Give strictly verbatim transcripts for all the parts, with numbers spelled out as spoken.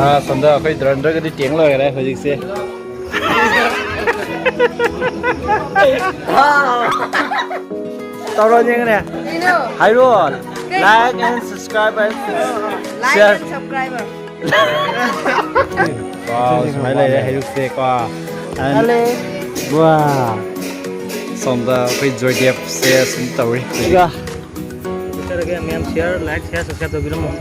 ꯑꯥ, ꯁꯣꯝꯗ ꯑꯩꯈꯣꯏ ꯗ꯭ꯔꯟꯗ꯭ꯔꯒꯗꯤ ꯇꯦꯡ ꯂꯣꯏꯈꯔꯦ ꯍꯧꯖꯤꯛꯁꯦ꯫ ꯇꯧꯔꯣ ꯌꯦꯡꯉꯅꯦ꯫ ꯀꯩꯅꯣ? ꯍꯥꯏꯔꯣ꯫ ꯀꯩ? Like and subscribe and Like share. And subscriber. Wow, ꯁꯨꯃꯥꯏꯅ ꯂꯩꯔꯦ ꯍꯩꯔꯨꯛꯁꯦ ꯀꯣ꯫ And ꯑꯂꯦ꯫ ꯋꯥ꯫ ꯁꯣꯝꯗ ꯑꯩꯈꯣꯏ ꯖꯣꯏꯗꯦꯕꯁꯦ ꯁꯨꯝ ꯇꯧꯔꯤ꯫ ꯏꯒ꯫ ꯅꯠꯇ꯭ꯔꯒ ꯃꯌꯥꯝ share, like, share, subscribe ꯇꯧꯕꯤꯔꯝꯃꯣ꯫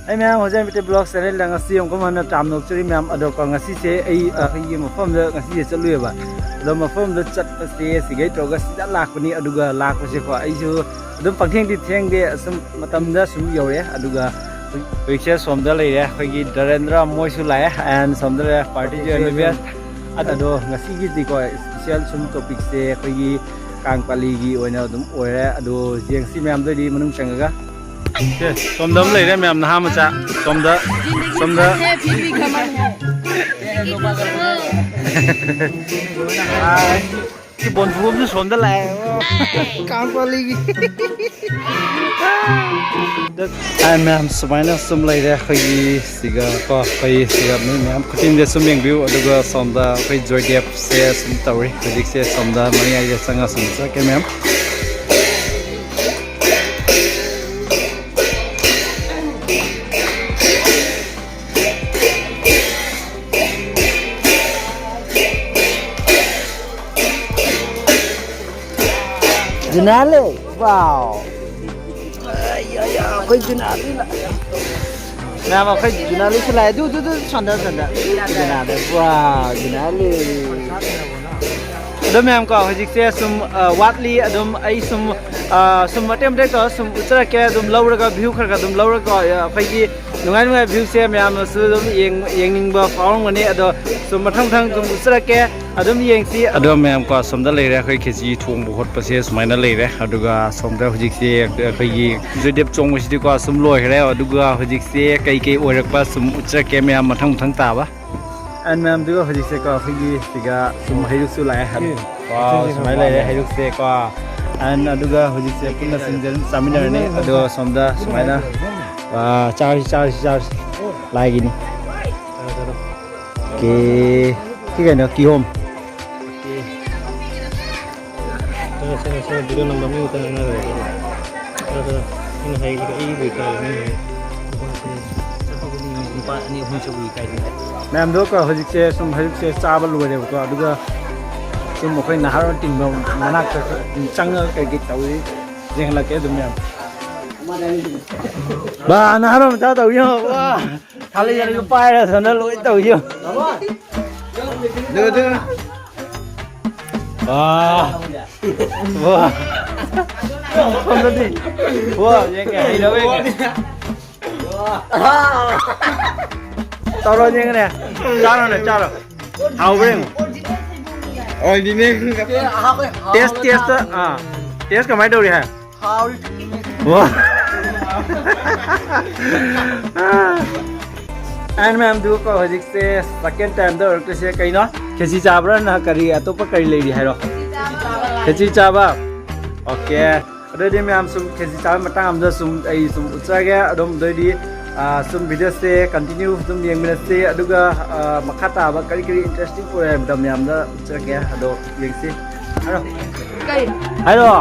ꯑꯩ ꯃꯌꯥꯝ ꯍꯧꯖꯤꯛ ꯃꯤꯇꯩ ꯕ꯭ꯂꯣꯒ ꯆꯦꯅꯦꯜꯗ ꯉꯁꯤ ꯑꯃꯨꯛꯀ ꯍꯟꯅ ꯇꯥꯝꯅ ꯂꯥꯛꯆꯔꯤ ꯃꯌꯥꯝ꯫ ꯑꯗꯣ ꯀꯣ, ꯉꯁꯤꯁꯦ ꯑꯩ, ꯑ, ꯑꯩꯈꯣꯏꯒꯤ ꯃꯐꯝꯗ ꯉꯁꯤꯁꯦ ꯆꯠꯂꯨꯏꯕ꯫ ꯑꯗꯣ ꯃꯐꯝꯗ ꯆꯠꯄꯁꯦ ꯁꯤꯒꯩ ꯇꯧꯔꯒ ꯁꯤꯗ ꯂꯥꯛꯄꯅꯤ꯫ ꯑꯗꯨꯒ ꯂꯥꯛꯄꯁꯦꯀꯣ, ꯑꯩꯁꯨ ꯑꯗꯨꯝ ꯄꯪꯊꯦꯡꯗꯤ ꯊꯦꯡꯗꯦ, ꯑꯁꯨꯝ ꯃꯇꯝꯗ ꯁꯨꯝ ꯌꯧꯔꯛꯑꯦ꯫ ꯑꯗꯨꯒ ꯍꯧꯖꯤꯛꯁꯦ ꯁꯣꯝꯗ ꯂꯩꯔꯦ ꯑꯩꯈꯣꯏꯒꯤ ꯗꯔꯦꯟꯗ꯭ꯔ, ꯃꯣꯏꯁꯨ ꯂꯥꯛꯑꯦ꯫ And ꯁꯣꯝꯗ ꯂꯩꯔꯦ party ꯁꯨ ꯑꯦꯝ ꯕꯤ ꯕꯤ ꯑꯦꯁ꯫ ꯑꯗꯣ ꯉꯁꯤꯒꯤꯗꯤꯀꯣ special ꯁꯨꯝ topic ꯁꯦ ꯑꯩꯈꯣꯏꯒꯤ ꯀꯥꯡ ꯄꯥꯂꯤꯒꯤ ꯑꯣꯏꯅ ꯑꯗꯨꯝ ꯑꯣꯏꯔꯦ꯫ ꯑꯗꯣ ꯌꯦꯡꯁꯤ ꯃꯌꯥꯝꯗꯣ ꯑꯗꯨꯗꯤ ꯃꯅꯨꯡ ꯆꯪꯉꯒ꯫ ꯁꯦ, ꯁꯣꯝꯗ ꯑꯃ ꯂꯩꯔꯦ ꯃꯌꯥꯝ, ꯅꯍꯥ ꯃꯆꯥ꯫ ꯁꯣꯝꯗ, ꯁꯣꯝꯗ꯫ ꯁꯤ ꯕꯣꯟ ꯐꯨꯕꯁꯨ ꯁꯣꯝꯗ ꯂꯥꯛꯑꯦ꯫ ꯀꯥꯡ ꯄꯥꯂꯤꯒꯤ꯫ ꯑꯥ, ꯃꯌꯥꯝ ꯁꯨꯃꯥꯏꯅ ꯁꯨꯝ ꯂꯩꯔꯦ ꯑꯩꯈꯣꯏꯒꯤ ꯁꯤꯒ ꯀꯣ, ꯑꯩꯈꯣꯏ ꯁꯤꯒ ꯃꯤ ꯃꯌꯥꯝ ꯈꯨꯗꯤꯡꯗ ꯁꯨꯝ ꯌꯦꯡꯕꯤꯌꯨ꯫ ꯑꯗꯨꯒ ꯁꯣꯝꯗ ꯑꯩꯈꯣꯏ ꯖꯣꯏꯗꯦꯕꯁꯦ ꯁꯨꯝ ꯇꯧꯔꯤ ꯍꯧꯖꯤꯛꯁꯦ꯫ ꯁꯣꯝꯗ ꯃꯌꯥꯏꯗ ꯆꯪꯉ ꯁꯨꯝ ꯆꯠꯀꯦ ꯃꯌꯥꯝ꯫ ꯖꯨꯅꯥꯂꯤ, wow꯫ ꯑꯩ, ꯑꯩ, ꯑꯩ, ꯑꯩꯈꯣꯏ ꯖꯨꯅꯥꯂꯤ ꯂꯥꯛꯑꯦ꯫ ꯃꯌꯥꯝ, ꯑꯩꯈꯣꯏ ꯖꯨꯅꯥꯂꯤꯁꯨ ꯂꯥꯛꯑꯦ꯫ ꯑꯗꯨ, ꯑꯗꯨ, ꯑꯗꯨ, ꯁꯣꯟꯗ, ꯁꯣꯟꯗ꯫ ꯖꯨꯅꯥꯂꯤ, wow, ꯖꯨꯅꯥꯂꯤ꯫ ꯑꯗꯣ ꯃꯌꯥꯝ ꯀꯣ, ꯍꯧꯖꯤꯛꯁꯦ ꯁꯨꯝ, ꯑ, ꯋꯥꯠꯂꯤ꯫ ꯑꯗꯨꯝ ꯑꯩ ꯁꯨꯝ, ꯑ, ꯁꯨꯝ ꯃꯇꯦꯛ ꯃꯇꯦꯛ ꯇꯧꯔ ꯁꯨꯝ ꯎꯠꯆꯔꯛꯀꯦ꯫ ꯑꯗꯨꯝ ꯂꯧꯔꯒ view ꯈꯔ ꯈꯔ ꯑꯗꯨꯝ ꯂꯧꯔꯒꯀꯣ, ꯑ, ꯑꯩꯈꯣꯏꯒꯤ ꯅꯨꯡꯉꯥꯏ ꯅꯨꯡꯉꯥꯏ view ꯁꯦ ꯃꯌꯥꯝꯅꯁꯨ ꯑꯗꯨꯝ ꯌꯦꯡ-, ꯌꯦꯡꯅꯤꯡꯕ ꯐꯥꯎꯔꯝꯒꯅꯤ꯫ ꯑꯗꯣ ꯁꯨꯝ ꯃꯊꯪ ꯃꯊꯪ ꯑꯗꯨꯝ ꯎꯠꯆꯔꯛꯀꯦ꯫ ꯑꯗꯨꯝ ꯌꯦꯡꯁꯤ꯫ ꯑꯗꯣ ꯃꯌꯥꯝ ꯀꯣ, ꯑꯁꯣꯝꯗ ꯂꯩꯔꯦ ꯑꯩꯈꯣꯏ ꯈꯦꯆꯤ ꯊꯣꯡꯕ ꯈꯣꯠꯄꯁꯦ ꯁꯨꯃꯥꯏꯅ ꯂꯩꯔꯦ꯫ ꯑꯗꯨꯒ ꯑꯁꯣꯝꯗ ꯍꯧꯖꯤꯛꯁꯦ ꯑꯩꯈꯣꯏꯒꯤ ꯖꯣꯏꯗꯦꯕ ꯆꯣꯡꯕꯁꯤꯗꯤꯀꯣ ꯁꯨꯝ ꯂꯣꯏꯈ꯭ꯔꯦ꯫ ꯑꯗꯨꯒ ꯍꯧꯖꯤꯛꯁꯦ ꯀꯩ ꯀꯩ ꯑꯣꯏꯔꯛꯄ ꯁꯨꯝ ꯎꯠꯆꯔꯛꯀꯦ ꯃꯌꯥꯝ ꯃꯊꯪ ꯃꯊꯪ ꯇꯥꯕ꯫ And ꯃꯌꯥꯝꯗꯨꯒ ꯍꯧꯖꯤꯛꯁꯦꯀꯣ ꯑꯩꯈꯣꯏꯒꯤ ꯁꯤꯒ ꯁꯨꯝ ꯍꯩꯔꯨꯛꯁꯨ ꯂꯥꯛꯑꯦ ꯍꯥꯏꯕ꯫ Wow, ꯁꯨꯃꯥꯏꯅ ꯂꯩꯔꯦ ꯍꯩꯔꯨꯛꯁꯦ ꯀꯣ꯫ And ꯑꯗꯨꯒ ꯍꯧꯖꯤꯛꯁꯦ ꯄꯨꯟꯅ ꯁꯤꯡꯖꯨ ꯑꯗꯨꯝ ꯆꯥꯃꯤꯟꯅꯔꯅꯤ꯫ ꯑꯗꯣ ꯁꯣꯝꯗ ꯁꯨꯃꯥꯏꯅ, ꯋꯥ, ꯆꯥꯔꯁꯤ, ꯆꯥꯔꯁꯤ, ꯆꯥꯔꯁꯤ꯫ ꯂꯥꯏꯒꯤꯅꯤ꯫ Okay꯫ ꯁꯤ ꯀꯩꯅꯣ? ꯀꯤꯍꯣꯝ꯫ ꯁꯤꯅ, ꯁꯤꯅ, ꯁꯤꯅ video ꯅꯝꯕ ꯃꯤ ꯈꯛꯇ ꯉꯥꯏꯔꯦ꯫ ꯈꯔ, ꯈꯔ꯫ ꯑꯩꯅ ꯍꯥꯏꯔꯤꯁꯦ ꯑꯩꯕꯨ ꯏꯀꯥꯏꯔꯦ, ꯃꯤꯅ ꯍꯥꯏ꯫ ꯅꯨꯄꯥ ꯑꯅꯤ ꯑꯍꯨꯝ ꯆꯠꯄ ꯏꯀꯥꯏꯗꯦ꯫ ꯃꯌꯥꯝꯗꯣ ꯀꯣ, ꯍꯧꯖꯤꯛꯁꯦ ꯁꯨꯝ ꯍꯩꯔꯨꯛꯁꯦ ꯆꯥꯕ ꯂꯣꯏꯔꯦꯕꯀꯣ, ꯑꯗꯨꯒ ꯁꯨꯝ ꯑꯩꯈꯣꯏ ꯅꯍꯥꯔꯣꯜ ꯇꯤꯡꯐꯝ ꯃꯅꯥꯛꯇ ꯆꯪꯉꯒ ꯀꯩꯀꯩ ꯇꯧꯔꯤ ꯌꯦꯡꯍꯜꯂꯛꯀꯦ ꯑꯗꯨꯝ ꯃꯌꯥꯝ꯫ ꯕꯥ, ꯅꯍꯥꯔꯣꯜ ꯃꯆꯥ ꯇꯧꯔꯤ ꯌꯦꯡꯉꯣ, ꯕꯥ꯫ ꯊꯥꯂꯤ ꯌꯥꯔꯤꯒ ꯄꯥꯏꯔ ꯁꯣꯝꯗ ꯂꯣꯏ ꯇꯧꯔꯤ ꯌꯦꯡꯉꯣ꯫ ꯕꯥ꯫ ꯕꯥ꯫ ꯁꯣꯝꯗꯗꯤ꯫ ꯕꯥ, ꯌꯦꯡꯒꯦ, ꯍꯩꯅꯕ ꯌꯦꯡꯒꯦ꯫ ꯇꯧꯔꯣ ꯌꯦꯡꯉꯅꯦ꯫ ꯆꯥꯔꯣꯅꯦ, ꯆꯥꯔꯣ꯫ ꯍꯥꯎꯕ꯭ꯔꯥ ꯌꯦꯡꯉꯣ꯫ Original꯫ Taste, taste, ꯑꯥ꯫ Taste ꯀꯃꯥꯏꯅ ꯇꯧꯔꯤ ꯍꯥꯏ? ꯍꯥꯎꯔꯤ꯫ ꯋꯥ꯫ And ꯃꯌꯥꯝꯗꯨ ꯀꯣ, ꯍꯧꯖꯤꯛꯁꯦ second time ꯗ ꯑꯣꯏꯔꯛꯇꯣꯏꯁꯦ ꯀꯩꯅꯣ? ꯈꯦꯆꯤ ꯆꯥꯕ꯭ꯔꯥ? ꯅ ꯀꯔꯤ ꯑꯇꯣꯞꯄ ꯀꯔꯤ ꯂꯩꯔꯤ ꯍꯥꯏꯔꯣ? ꯈꯦꯆꯤ ꯆꯥꯕ꯫ Okay꯫ ꯑꯗꯨꯗꯤ ꯃꯌꯥꯝ ꯁꯨꯝ ꯈꯦꯆꯤ ꯆꯥꯕ ꯃꯇꯥꯡ ꯑꯃꯗ ꯁꯨꯝ ꯑꯩ ꯁꯨꯝ ꯎꯠꯆꯔꯒꯦ꯫ ꯑꯗꯨꯝ ꯑꯗꯨꯑꯣꯏꯗꯤ, ꯑ, ꯁꯨꯝ video ꯁꯦ continue ꯑꯗꯨꯝ ꯌꯦꯡꯃꯤꯟꯅꯁꯤ꯫ ꯑꯗꯨꯒ, ꯑ, ꯃꯈꯥ ꯇꯥꯕ ꯀꯔꯤ ꯀꯔꯤ interesting ꯑꯣꯏ ꯍꯥꯏꯕꯗꯣ ꯃꯌꯥꯝꯗ ꯎꯠꯆꯔꯒꯦ꯫ ꯑꯗꯣ ꯌꯦꯡꯁꯤ꯫ ꯍꯥꯏꯔꯣ꯫ ꯀꯩ? ꯍꯥꯏꯔꯣ꯫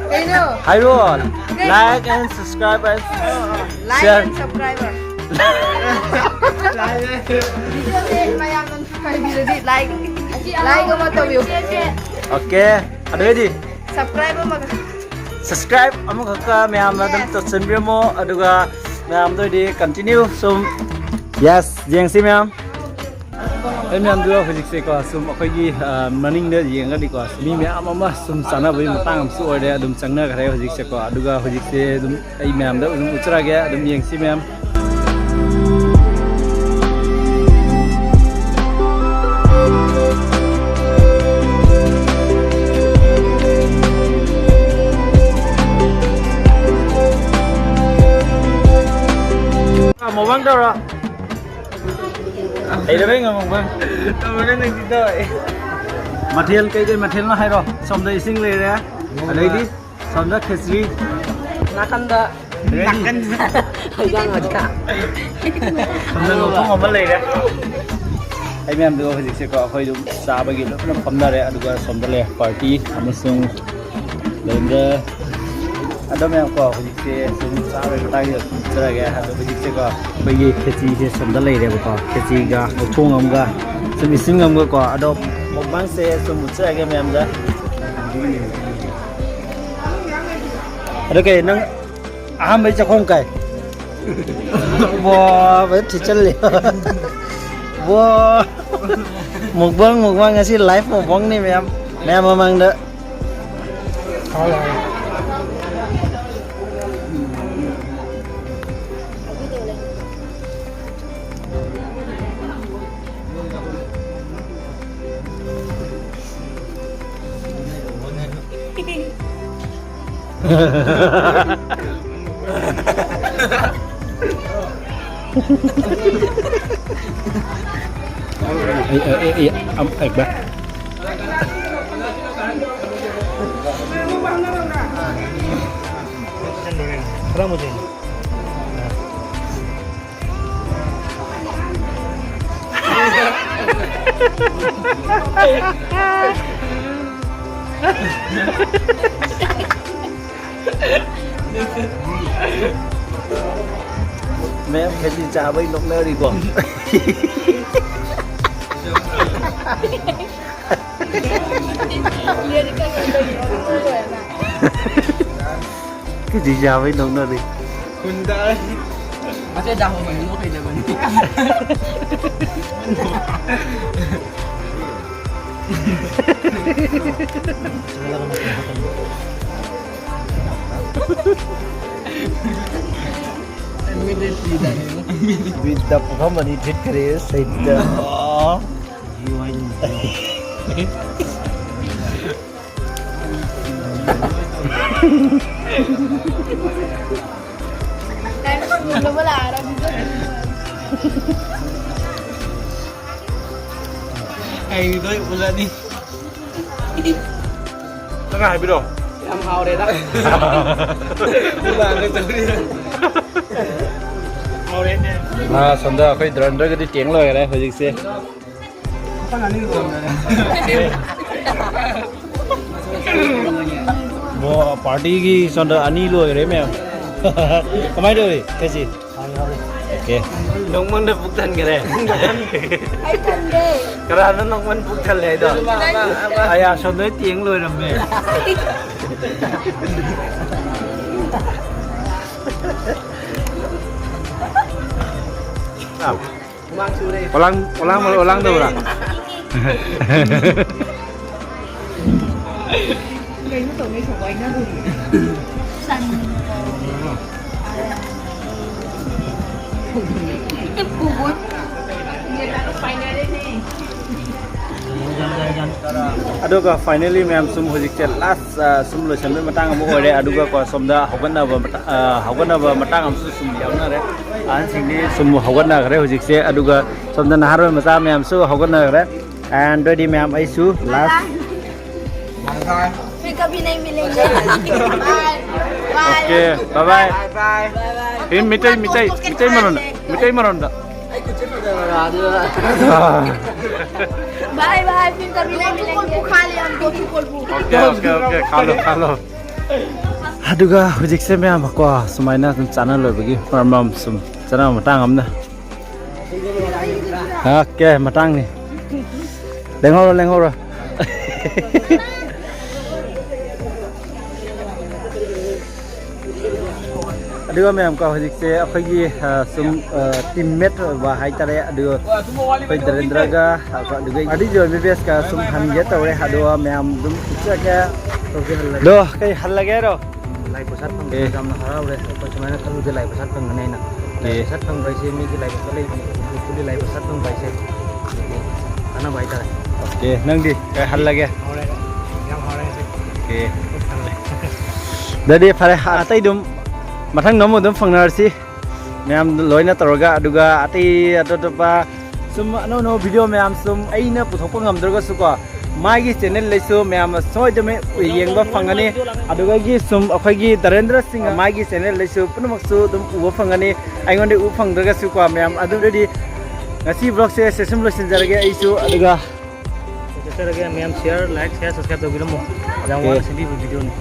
ꯀꯩꯅꯣ? ꯍꯥꯏꯔꯣ꯫ ꯀꯩ? Like and subscribe and Like share꯫ And subscriber꯫ Video ꯁꯦ ꯃꯌꯥꯝꯅ ꯍꯥꯏꯕꯤꯔꯗꯤ like, like ꯑꯃ ꯇꯧꯕꯤꯌꯨ꯫ Okay꯫ ꯑꯗꯨꯑꯣꯏꯗꯤ subscribe ꯑꯃꯒ꯫ Subscribe ꯑꯃꯈꯛꯀ ꯃꯌꯥꯝꯅ ꯑꯗꯨꯝ Yes꯫ ꯇꯧꯁꯟꯕꯤꯔꯝꯃꯣ, ꯑꯗꯨꯒ ꯃꯌꯥꯝꯗ ꯑꯣꯏꯗꯤ continue ꯁꯨꯝ꯫ Yes, ꯌꯦꯡꯁꯤ ꯃꯌꯥꯝ꯫ ꯑꯩ ꯃꯌꯥꯝꯗꯨ ꯍꯧꯖꯤꯛꯁꯦꯀꯣ, ꯁꯨꯝ ꯑꯩꯈꯣꯏꯒꯤ, ꯑ, ꯃꯅꯤꯡꯗ ꯌꯦꯡꯉꯒꯗꯤꯀꯣ, ꯃꯤ ꯃꯌꯥꯝ ꯑꯃ ꯁꯨꯝ ꯆꯥꯅꯕꯒꯤ ꯃꯇꯥꯡ ꯑꯃꯁꯨ ꯑꯣꯏꯔꯦ, ꯑꯗꯨꯝ ꯆꯪꯅꯈ꯭ꯔꯦ ꯍꯧꯖꯤꯛꯁꯦꯀꯣ꯫ ꯑꯗꯨꯒ ꯍꯧꯖꯤꯛꯁꯦ ꯑꯗꯨꯝ ꯑꯩ ꯃꯌꯥꯝꯗ ꯑꯗꯨꯝ ꯎꯠꯆꯔꯛꯑꯒꯦ, ꯑꯗꯨꯝ ꯌꯦꯡꯁꯤ ꯃꯌꯥꯝ꯫ ꯃꯨꯛꯕꯥꯡ ꯇꯧꯔꯣ꯫ ꯍꯩꯔꯕ ꯌꯦꯡꯉꯣ ꯃꯨꯛꯕꯥꯡ꯫ ꯇꯧꯔꯒ ꯅꯪꯗꯤ ꯇꯧꯔꯛꯑꯦ꯫ ꯃꯊꯦꯜ ꯀꯩꯀꯩ ꯃꯊꯦꯜꯅꯣ ꯍꯥꯏꯔꯣ? ꯁꯣꯝꯗ ꯏꯁꯤꯡ ꯂꯩꯔꯦ, ꯑꯗꯩꯗꯤ ꯁꯣꯝꯗ ꯈꯦꯆ꯭ꯔꯤ, ꯅꯥꯀꯟꯗ ready꯫ ꯍꯩꯖꯥꯡ ꯃꯆꯥ꯫ ꯁꯣꯝꯗ ꯉꯧꯊꯣꯡ ꯑꯃ ꯂꯩꯔꯦ꯫ ꯑꯩ ꯃꯌꯥꯝꯗꯣ ꯍꯧꯖꯤꯛꯁꯦꯀꯣ, ꯑꯩꯈꯣꯏ ꯑꯗꯨꯝ ꯆꯥꯕꯒꯤ ꯂꯣꯏꯅ ꯐꯝꯅꯔꯦ, ꯑꯗꯨꯒ ꯁꯣꯝꯗ ꯂꯩ ꯄꯥꯔꯇꯤ ꯑꯃꯁꯨꯡ ꯂꯩꯔꯝꯗ꯭ꯔꯦ꯫ ꯑꯗꯣ ꯃꯌꯥꯝ ꯀꯣ, ꯍꯧꯖꯤꯛꯁꯦ ꯁꯨꯝ ꯆꯥꯕꯒꯤ ꯃꯇꯥꯡꯁꯤꯗ ꯁꯨꯝ ꯆꯠꯆꯔꯒꯦ꯫ ꯑꯗꯣ ꯍꯧꯖꯤꯛꯁꯦꯀꯣ, ꯑꯩꯈꯣꯏꯒꯤ ꯈꯦꯆꯤꯁꯦ ꯁꯣꯝꯗ ꯂꯩꯔꯦꯕꯀꯣ, ꯈꯦꯆꯤꯒ ꯉꯧꯊꯣꯡ ꯑꯃꯒ ꯁꯨꯝ ꯏꯁꯤꯡ ꯑꯃꯒꯀꯣ꯫ ꯑꯗꯣ ꯃꯨꯛꯕꯥꯡꯁꯦ ꯁꯨꯝ ꯎꯠꯆꯔꯒꯦ ꯃꯌꯥꯝꯗ꯫ ꯑꯗꯣ ꯀꯩ ꯅꯪ ꯑꯍꯥꯟꯕꯩ ꯆꯥꯛꯈꯣꯝ ꯀꯥꯏ? ꯕꯣ, ꯐꯖꯅ ꯊꯤꯠꯆꯜꯂꯤ꯫ ꯕꯣ, ꯃꯨꯛꯕꯥꯡ, ꯃꯨꯛꯕꯥꯡ ꯉꯁꯤ live ꯃꯨꯛꯕꯥꯡꯅꯤ ꯃꯌꯥꯝ, ꯃꯌꯥꯝ ꯃꯃꯥꯡꯗ꯫ ꯃꯌꯥꯝ ꯈꯦꯆꯤ ꯆꯥꯕꯩ ꯅꯣꯛꯅꯔꯤꯀꯣ꯫ ꯈꯦꯆꯤ ꯆꯥꯕꯩ ꯅꯣꯛꯅꯔꯤ꯫ ꯈꯨꯟꯗ꯫ ꯑꯁꯦ ꯗꯥ ꯍꯣꯡꯕꯅꯤ, ꯅꯣꯛ ꯍꯩꯇꯕꯅꯤ꯫ ꯕꯤꯠꯇ ꯄꯨꯈꯝ ꯑꯅꯤ ꯊꯤꯠꯈ꯭ꯔꯦ ꯁꯩꯠꯇ꯫ ꯑꯩ ꯂꯣꯏ ꯎꯠꯂꯅꯤ꯫ ꯅꯪ ꯍꯥꯏꯕꯤꯔꯣ꯫ ꯌꯥꯝ ꯍꯥꯎꯔꯦꯗ꯫ ꯍꯥꯎꯔꯦꯅꯦ꯫ ꯃꯥ ꯁꯣꯝꯗ ꯑꯩꯈꯣꯏ ꯗ꯭ꯔꯟꯗ꯭ꯔꯒꯗꯤ ꯇꯦꯡ ꯂꯣꯏꯈꯔꯦ ꯍꯧꯖꯤꯛꯁꯦ꯫ ꯃꯣ ꯄꯥꯔꯇꯤꯒꯤ ꯁꯣꯝꯗ ꯑꯅꯤ ꯂꯣꯏꯈꯔꯦ ꯃꯌꯥꯝ꯫ ꯀꯃꯥꯏꯅ ꯇꯧꯔꯤ ꯈꯦꯆꯤ? ꯑꯣꯀꯦ꯫ ꯅꯣꯡꯃꯪꯗ ꯄꯨꯛ ꯊꯟꯈꯔꯦ꯫ ꯑꯩ ꯊꯟꯗꯦ꯫ ꯀꯅꯥꯅꯣ ꯅꯣꯡꯃꯪ ꯄꯨꯛ ꯊꯜꯂꯦ ꯍꯥꯏꯗꯣ? ꯅꯪ꯫ ꯑꯌꯥ ꯁꯣꯝꯗ ꯇꯦꯡ ꯂꯣꯏꯔꯝꯃꯦ꯫ ꯑꯣꯂꯥꯡ, ꯑꯣꯂꯥꯡ, ꯑꯣꯂꯥꯡꯗꯕ꯭ꯔꯥ? ꯀꯩꯅꯣ ꯇꯧꯅꯩ ꯁꯣꯛ ꯋꯥꯏꯅꯕꯒꯤ꯫ ꯑꯗꯨꯒ finally ꯃꯌꯥꯝ ꯁꯨꯝ ꯍꯧꯖꯤꯛꯁꯦ last, ꯑ, ꯁꯨꯝ ꯂꯣꯏꯁꯟꯕꯒꯤ ꯃꯇꯥꯡ ꯑꯃ ꯑꯣꯏꯔꯦ꯫ ꯑꯗꯨꯒꯀꯣ ꯁꯣꯝꯗ ꯍꯧꯒꯠꯅꯕ ꯃꯇꯥ-, ꯑ, ꯍꯧꯒꯠꯅꯕ ꯃꯇꯥꯡ ꯑꯃꯁꯨ ꯁꯨꯝ ꯌꯥꯎꯅꯔꯦ꯫ ꯑꯍꯟꯁꯤꯡꯗꯤ ꯁꯨꯝ ꯍꯧꯒꯠꯅꯈ꯭ꯔꯦ ꯍꯧꯖꯤꯛꯁꯦ꯫ ꯑꯗꯨꯒ ꯁꯣꯝꯗ ꯅꯍꯥꯔꯣꯜ ꯃꯆꯥ ꯃꯌꯥꯝꯁꯨ ꯍꯧꯒꯠꯅꯈ꯭ꯔꯦ꯫ And ꯑꯗꯨꯗꯤ ꯃꯌꯥꯝ ꯑꯩꯁꯨ last꯫ फिर कभी नहीं मिलेंगे। Bye. Bye. Okay, bye bye. Bye bye. Bye bye. Meitei, Meitei, Meitei ꯃꯔꯣꯟꯗ, ꯃꯤꯇꯩ ꯃꯔꯣꯟꯗ꯫ बाय बाय, फिर कभी नहीं मिलेंगे। खा लिया हमको भी कोल्ड। Okay, okay, okay. ꯈꯥꯜꯂꯣ, ꯈꯥꯜꯂꯣ꯫ ꯑꯗꯨꯒ ꯍꯧꯖꯤꯛꯁꯦ ꯃꯌꯥꯝ ꯀꯣ ꯁꯨꯃꯥꯏꯅ ꯑꯗꯨꯝ ꯆꯥꯅ ꯂꯣꯏꯕꯒꯤ ꯃꯔꯝ ꯁꯨꯝ ꯆꯥꯅꯕ ꯃꯇꯥꯡ ꯑꯃꯅ꯫ ꯑꯣꯀꯦ, ꯃꯇꯥꯡꯅꯤ꯫ ꯂꯦꯡꯍꯧꯔꯣ, ꯂꯦꯡꯍꯧꯔꯣ꯫ ꯑꯗꯨꯒ ꯃꯌꯥꯝ ꯀꯣ ꯍꯧꯖꯤꯛꯁꯦ ꯑꯩꯈꯣꯏꯒꯤ, ꯑ, ꯁꯨꯝ, ꯑ, teammate ꯑꯣꯏꯕ ꯍꯥꯏꯇꯥꯔꯦ꯫ ꯑꯗꯨ ꯑꯩꯈꯣꯏ ꯗꯔꯦꯟꯗ꯭ꯔꯒ, ꯑꯗꯨꯒ ꯑꯥꯔꯗꯤꯖꯤ ꯑꯣꯏꯕ ꯕꯦꯁꯀ ꯁꯨꯝ ꯍꯟꯒꯦ ꯇꯧꯔꯦ꯫ ꯑꯗꯨꯒ ꯃꯌꯥꯝ ꯑꯗꯨꯝ ꯆꯠꯈ꯭ꯔꯦ꯫ ꯑꯗꯣ ꯀꯩ ꯍꯜꯂꯒꯦ ꯍꯥꯏꯔꯣ? ꯂꯥꯏ ꯄ꯭ꯔꯁꯥꯗ ꯐꯪꯕꯗ ꯑꯦ꯫ ꯌꯥꯝꯅ ꯍꯔꯥꯎꯔꯦ꯫ ꯑꯩꯈꯣꯏ ꯁꯨꯃꯥꯏꯅ ꯈꯜꯂꯨꯗꯦ ꯂꯥꯏ ꯄ꯭ꯔꯁꯥꯗ ꯐꯪꯒꯅꯤ ꯍꯥꯏꯅ꯫ ꯂꯥꯏ ꯑꯦ꯫ ꯄ꯭ꯔꯁꯥꯗ ꯐꯪꯕ ꯍꯥꯏꯁꯦ ꯃꯤꯒꯤ ꯂꯥꯏꯕꯛꯇ ꯂꯩꯕꯅꯤ꯫ ꯎꯈ꯭ꯔꯨꯜꯒꯤ ꯂꯥꯏ ꯄ꯭ꯔꯁꯥꯗ ꯐꯪꯕ ꯍꯥꯏꯁꯦ ꯀꯥꯟꯅꯕ ꯍꯥꯏꯇꯥꯔꯦ꯫ ꯑꯣꯀꯦ, ꯅꯪꯗꯤ ꯀꯩ ꯍꯜꯂꯒꯦ? ꯍꯥꯎꯔꯦ꯫ ꯌꯥꯝ ꯍꯥꯎꯔꯦ ꯉꯁꯤ꯫ ꯑꯣꯀꯦ꯫ ꯑꯗꯨꯗꯤ ꯐꯔꯦ, ꯑꯇꯩ ꯑꯗꯨꯝ ꯃꯊꯪꯗ ꯑꯃꯨꯛ ꯑꯗꯨꯝ ꯐꯪꯅꯔꯁꯤ꯫ ꯃꯌꯥꯝ ꯂꯣꯏꯅ ꯇꯧꯔꯒ, ꯑꯗꯨꯒ ꯑꯇꯩ ꯑꯇꯣꯞ ꯑꯇꯣꯞꯄ ꯁꯨꯝ ꯑꯅꯧ ꯑꯅꯧꯕ video ꯃꯌꯥꯝ ꯁꯨꯝ ꯑꯩꯅ ꯄꯨꯊꯣꯛꯄ ꯉꯝꯗ꯭ꯔꯒꯁꯨꯀꯣ, ꯃꯥꯒꯤ ꯆꯦꯅꯦꯜꯗꯁꯨ ꯃꯌꯥꯝꯅ ꯁꯣꯏꯗꯅ ꯌꯦꯡꯕ ꯐꯪꯒꯅꯤ꯫ ꯑꯗꯨꯗꯒꯤ ꯁꯨꯝ ꯑꯩꯈꯣꯏꯒꯤ ꯙꯔꯦꯟꯗ꯭ꯔ ꯁꯤꯡ ꯃꯥꯒꯤ ꯆꯦꯅꯦꯜꯗꯁꯨ ꯄꯨꯝꯅꯃꯛꯁꯨ ꯑꯗꯨꯝ ꯎꯕ ꯐꯪꯒꯅꯤ꯫ ꯑꯩꯉꯣꯟꯗ ꯎꯕ ꯐꯪꯗ꯭ꯔꯒꯁꯨꯀꯣ ꯃꯌꯥꯝ꯫ ꯑꯗꯨꯗꯗꯤ ꯉꯁꯤ ꯕ꯭ꯂꯣꯒꯁꯦ ꯁꯦꯁꯟ ꯂꯣꯏꯁꯤꯟꯖꯔꯒꯦ ꯑꯩꯁꯨ꯫ ꯑꯗꯨꯒ ꯆꯠꯆꯔꯒꯦ ꯃꯌꯥꯝ꯫ ꯁꯤꯌꯥꯔ, ꯂꯥꯏꯛ, ꯁꯤꯌꯥꯔ, ꯁꯕꯁꯀ꯭ꯔꯥꯏꯕ ꯇꯧꯕꯤꯔꯝꯃꯣ꯫ ꯌꯥꯝ ꯋꯥꯅ ꯁꯦꯝꯕꯤꯕ ꯚꯤꯗꯤꯑꯣꯅꯤ꯫